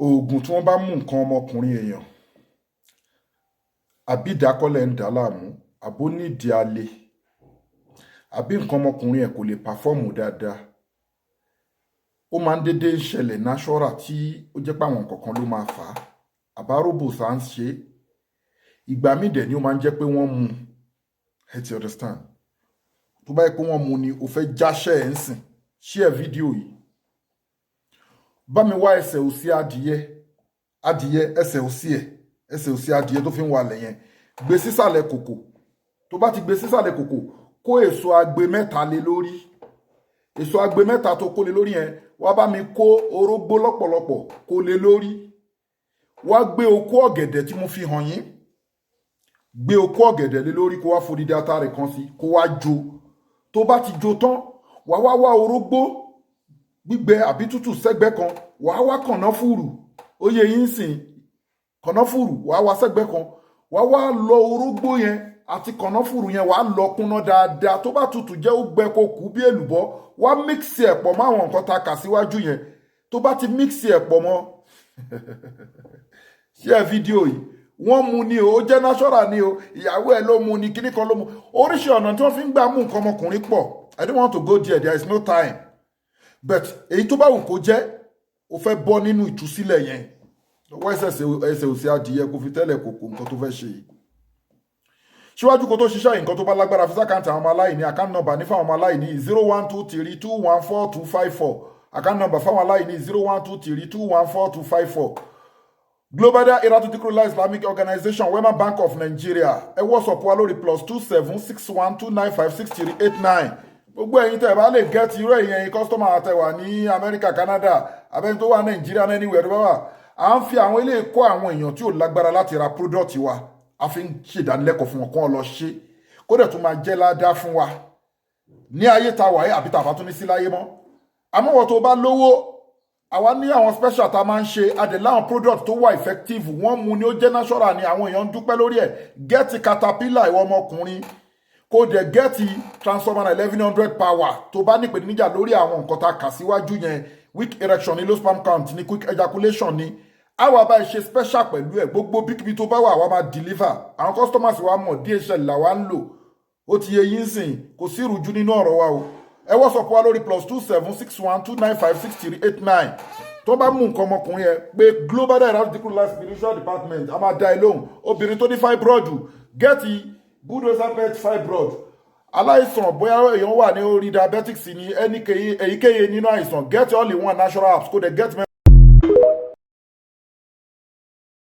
Oògùn tí wọ́n bá mú nǹkan ọmọkùnrin èèyàn, àbí ìdákọ́lẹ̀ ń dà á láàmú, àbó nídìí alẹ́, àbí nǹkan ọmọkùnrin ẹ̀ kò lè perform dáadáa, ó máa ń dédé ń ṣẹlẹ̀ natural, tí ó jẹ́ pé àwọn nǹkan kan ló máa fà á, àbáróbòsà ń ṣe é. Ìgbà míì dẹ̀ ni ó máa ń jẹ́ pé wọ́n mú. Ẹ ti understand? Tó bá yẹ pé wọ́n mú ni o fẹ́ jáṣẹ́ ẹ̀ ń sìn, share fídíò yìí. Bá mi wá ẹsẹ̀ òsì adìyẹ, adìyẹ, ẹsẹ̀ òsì ẹ̀, ẹsẹ̀ òsì adìyẹ tó fi ń walẹ̀ yẹn, gbé sísàlẹ̀ kòkò. Tó bá ti gbé sísàlẹ̀ kòkò, kó èso agbe mẹ́ta lé lórí. Èso agbe mẹ́ta tó kó lé lórí yẹn, wá bá mi kó orógbó lọ́pọ̀lọpọ̀ kó lé lórí. Wá gbé okó ọ̀gẹ̀dẹ̀ tí mo fi hàn yín, gbé okó ọ̀gẹ̀dẹ̀ lé lórí, kó wá fòdìdí atare kan sí, kó wá jó. Tó bá ti jó tán, wá wá wá orógbó gbígbẹ àbí tútù sẹ́gbẹ́ kan, wàá wá kànáfùrù, ó yẹ yín sìn, kànáfùrù, wàá wá sẹ́gbẹ́ kan. Wàá wá lọ orógbó yẹn àti kànáfùrù yẹn, wàá lọ kúnná dáadáa. Tó bá tutù, jẹ́ ó gbẹ, kó kú bí èlùbọ́. Wàá mix ẹ̀ pọ̀ mọ́ àwọn nǹkan tá a kà síwájú yẹn. Tó bá ti mix ẹ̀ pọ̀ mọ́, share fídíò yìí. Wọ́n mu ni o, ó jẹ́ natural ni o, ìyàwó ẹ̀ ló mu ni, kíní kan ló mu. Oríṣi ọ̀nà tí wọ́n fi ń gbà mú nǹkan ọmọkùnrin pọ̀. I don't want to go there, there is no time. But èyí tó bá wù kó jẹ́, o fẹ́ bọ́ nínú ìtúsílẹ̀ yẹn, lọ́wọ́ ẹsẹ̀ òsì adìyẹ, kò fi tẹ́lẹ̀ kòkò nǹkan tó fẹ́ ṣe yìí síwájú kó tó ṣiṣẹ́. Nǹkan tó bá lágbára, fi s'account àwọn ọmọ aláìní. Account number ní fáwọn ọmọ aláìní: 0123214254. Account number fáwọn aláìní: 0123214254. Global Dahiratu Dhikrlahi Islamic Organization, Wema Bank of Nigeria. Ẹ WhatsApp wa lórí +2761 295 6389. Gbogbo ẹ̀yin tẹ́ ẹ bá lè get irú ẹ̀yin customer àtẹwà ní Amẹ́ríkà, Canada, abẹ́ni tó wà Nàìjíríà, anywhere tó bá wà, à ń fi àwọn ilé kọ́ àwọn èèyàn tí ò lágbára láti ra product wa. A fi ń ṣèdánilẹ́kọ̀ọ́ fún wọn kán lọ ṣe, kó dẹ̀ tún máa jẹ́ ládàá fún wa ní ayé ta wàyé, àbí tàbá tún ní sí láyé mọ́. Àmọ́ wọ́n tó bá lówó, àwa ní àwọn special tá a máa ń ṣe, adẹ̀ láwọn product tó wà effective. Wọ́n mú ni, ó jẹ́ natural ni, àwọn èèyàn ń dúpẹ́ lórí ẹ̀. Get caterpillar, ìwọ ọmọkùnrin, kó dẹ̀ get transformer 1100 power. Tó bá nípèníjà lórí àwọn nǹkan tá a kà síwájú yẹn, weak erection ni, low sperm count ni, quick ejaculation ni, àwa bá ṣe special pẹ̀lú ẹ̀. Gbogbo bíkíbi tó bá wà, àwa máa deliver. Àwọn customers wa mọ̀, DHL làwa ń lò. Ó ti yẹ yín sìn, kò sí ìrújú nínú ọ̀rọ̀ wa o. Ẹ WhatsApp wa lórí +2761 295 6389. Tó bá mú nǹkan ọmọkùnrin ẹ pé Global Dahiratu Dhikrlahi Spiritual Department, a máa dá ẹ lóhùn. Obìnrin tó ní fibroid, get bulldozer pet fibroid. Aláìsàn, bóyá èèyàn wà ní orí diabetics ní èyíkéyìí nínú àìsàn, get all in one natural apps, kó dẹ̀ get.